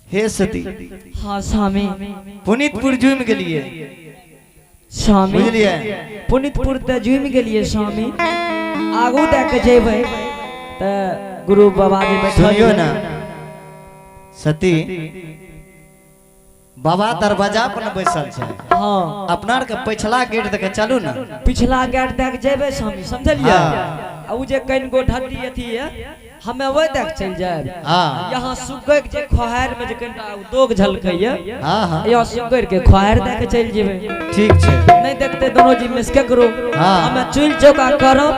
हे सती। हाँ स्वामी। पुनीतपुर जुमि गेलिए स्वामी। बुझलिए? पुनीतपुर तऽ जुमि गेलिए स्वामी। आगू दए के जेबै तऽ गुरु बाबा जे बैठल सुनियो यऽ। ना सती, बाबा दरवाजा पर न बैसल छै। हाँ। अपना आर के पिछला गेट दके चलू ना। पिछला गेट दए के जेबै स्वामी, समझलिए? हाँ। आ उ जे कनिगो ढड्डी अथी है, हमे ओहि दए के चलि जायब। हाँ। यहाँ सुग्गर जे खोहार में जे कनिटा दोग झलकैया। हाँ, हाँ। यहाँ सुग्गर के खोहार दए के चलि जेबै। ठीक छै। नहीं देखते दोनों जी में से केकरो। हाँ। हमे चुल चौका करब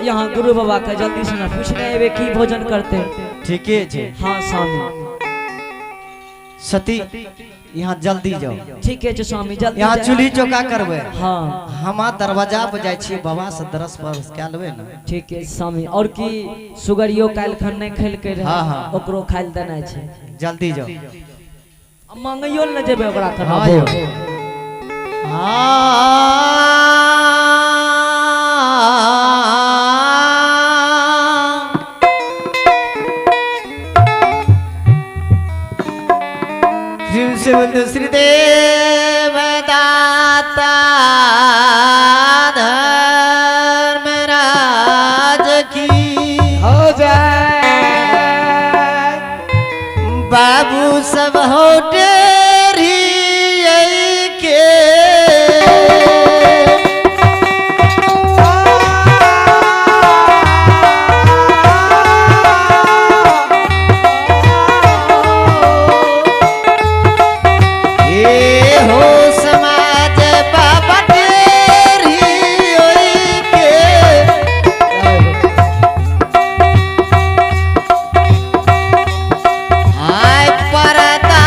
यहाँ गुरु बाबा के जल्दी से ना पूछने एबे की भोजन करते। ठीके छै। हाँ स्वामी। सती यहाँ जल्दी जाओ। ठीक है स्वामी, जल्दी यहाँ जाओ। चूल्ही चौका करबै। हाँ। हम दरवाजा पर जाइ छियै, बाबा से दरस परस कए लेबै ना। ठीक है स्वामी। और की सुगरियो काल्हि खन नहीं खेलकै रहे। हाँ, हाँ। ओकरो खाइल देनाइ छै। जल्दी जाओ। आ मांगैयो ने जेबै ओकरा खाना। हाँ, यौ। श्री देव दाता धर्मराज की हो जाए। बाबू सब हो डेरी के ए हो समाज बाबा टेरी के आय परदा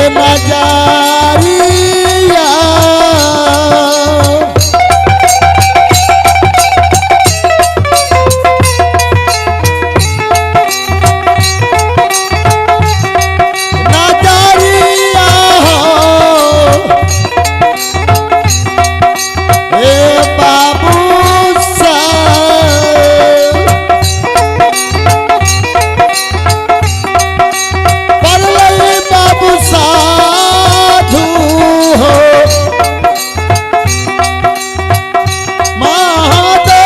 नजरिया। नजरिया हो, हे बाबू साहब, परलई बाबू साधु हो, महादेव,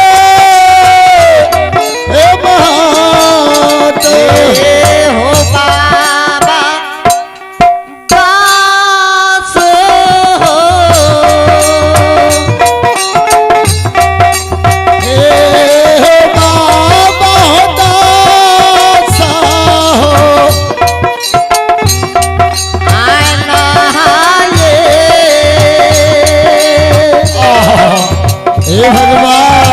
हे महादेव। हो बाबा दास हो। हे बाबा दास हो। हे भगवान,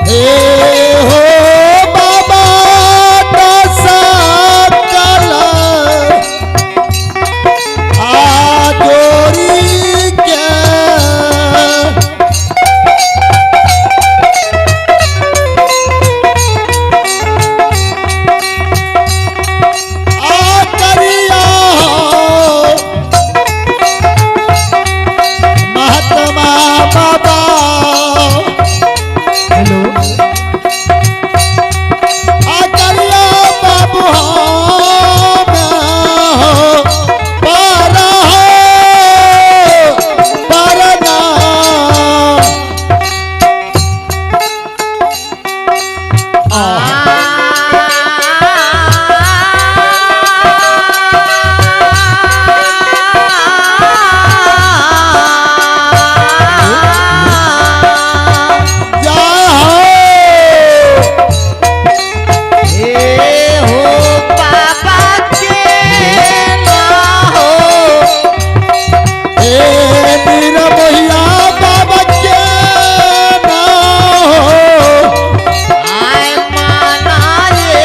हे हो बाबा दास कला आजोरी के। आ करिया हो महात्मा बाबा। हेलो। आकरिया बाबू हम हो, पर हो, परना। जय हो। ए नीर मोहिया बाबा के ना हो। माना जे।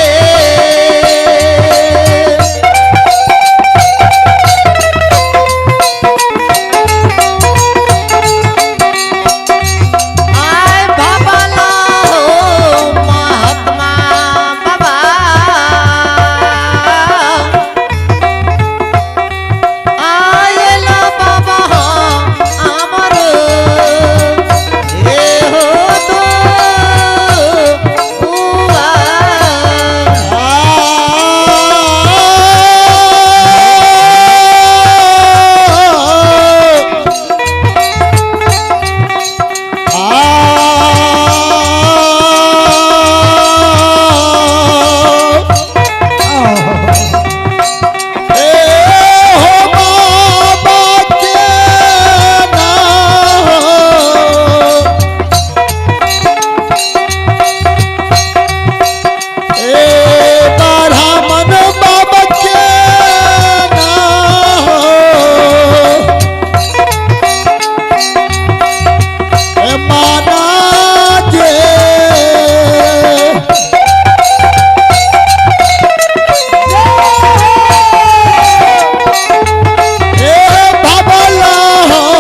हे बाबला हो,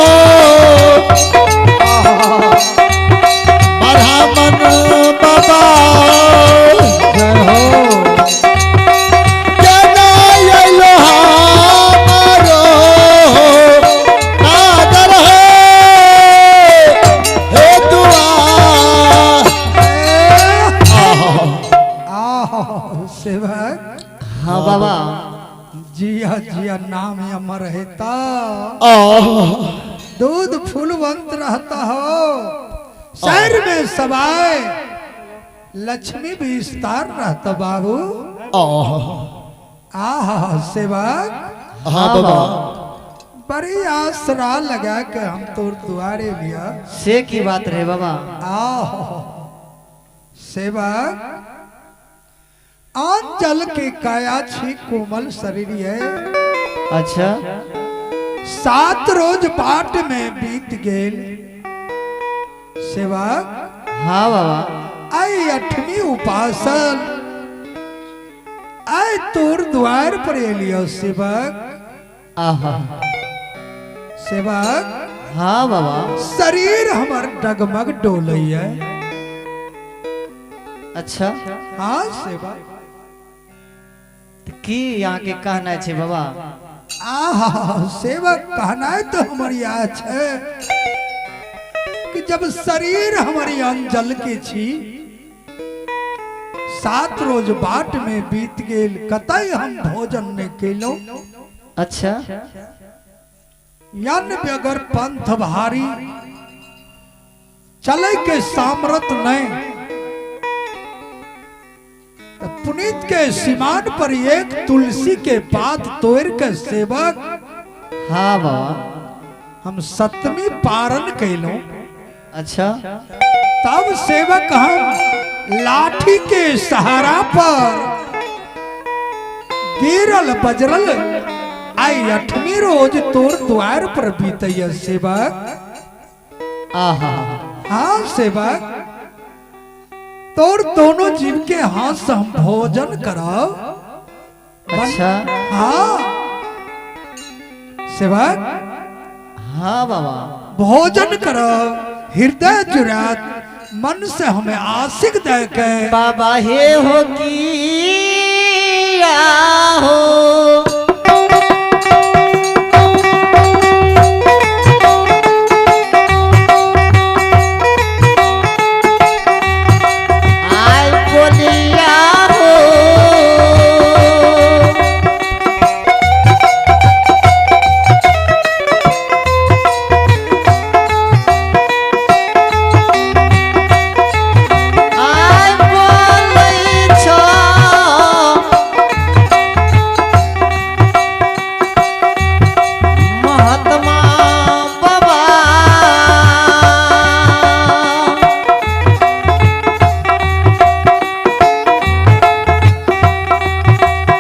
ब्राह्मण बाबा। जय हो। केना अइलो हमारो नादर हो, हे दुआ। आहो सेवक। हाँ बाबा। जिया जिया नाम अमर रहता, दूध फूलवंत रहता हो, शहर में सवाए लक्ष्मी विस्तार रहता बाबू। आहा सेवक। हाँ बाबा। बड़ी आसरा लगा के हम तोर दुआरे लिया। से की बात रे बाबा? आहो सेवक, आंचल के काया छी कोमल शरीर है। अच्छा। 7 रोज बाट में बीत गेल सेवक। हाँ बाबा। आई 8वीं उपासन आई तोर द्वार पर एलियो सेवक। आहा सेवक। हाँ बाबा। शरीर हमर डगमग डोलैया। अच्छा। हाँ सेवक। की यहाँ के कहना छे बाबा? आहा सेवक, कहना है तो हमर यह छे कि जब शरीर हमारी अंजल के छी 7 रोज बाट में बीत गेल, कतई हम भोजन नहीं केलो। अच्छा। यन बगैर पंथ भारी चले के सामर्थ नहीं, तो पुनीत के सीमान पर एक तुलसी के पात तोड़ के सेवक। हाँ बाबा। हम 7वीं पारण कैलो। अच्छा। तब सेवक हम लाठी के सहारा पर गिरल बजरल आई 8वीं रोज तोर द्वार पर बीतैया सेवक। आहा। हाँ सेवक, तोर दोनों जीव के हाथ से हम भोजन कराओ। अच्छा। हाँ सेवक। हाँ बाबा। भोजन कराओ, हृदय जुरात मन से हमें आशिक दे के बाबा हे हो की हो। आय बोलिया हो। आय बोलै छो महात्मा बाबा।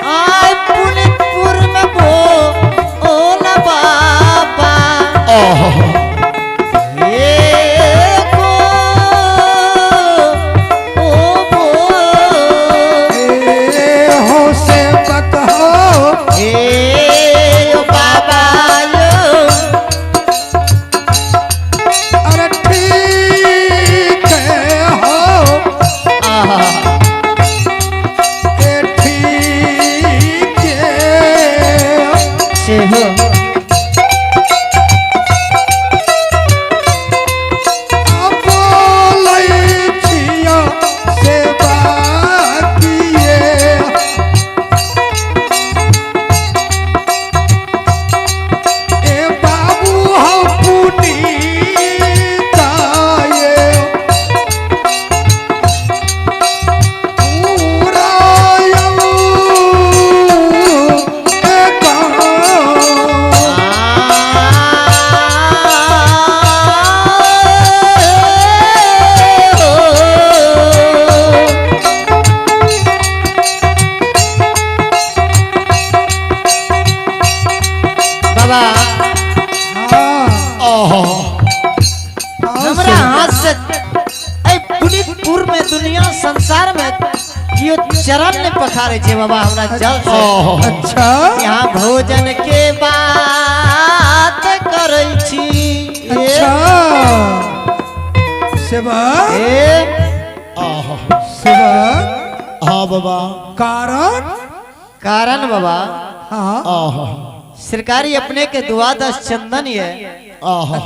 आय पुनितपुर में बोल बाबा। हे को ओ बोल। ए हो सेवक हो। हे ओ बाबा यो। अरे ठीक है हो। आहा। ए ठीक है। से हो। बोलै छिया सेवा किए। ए बाबू हो पुनीत ये पूरा यौ ए गाँव। बाबा हाँ। हमरा हाथ से ऐ पुनितपुर में दुनिया संसार में केओ चरण नहीं पखारे छे बाबा हमरा जल से। अच्छा। यहाँ भोजन के बात करै छी। अच्छा सेवक। ए सेवक। हाँ बाबा। कारण कारण बाबा। हाँ। सरकारी अपने के दुआ 10 चंदन ये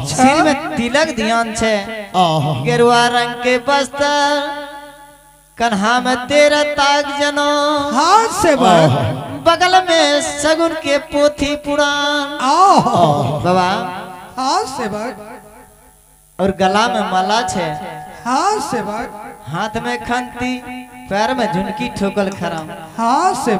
सिर में तिलक ध्यान छे, गेरुआ रंग के वस्त्र, कन्हा में 13 ताग जनो। हाँ सेवक। बगल में सगुन के पोथी पुराण। आओ। बाबा। हाँ सेवक। और गला में माला छे। हाँ सेवक। हाथ में खंती, पैर में झुनकी ठोकल खराम। हाँ सेवक।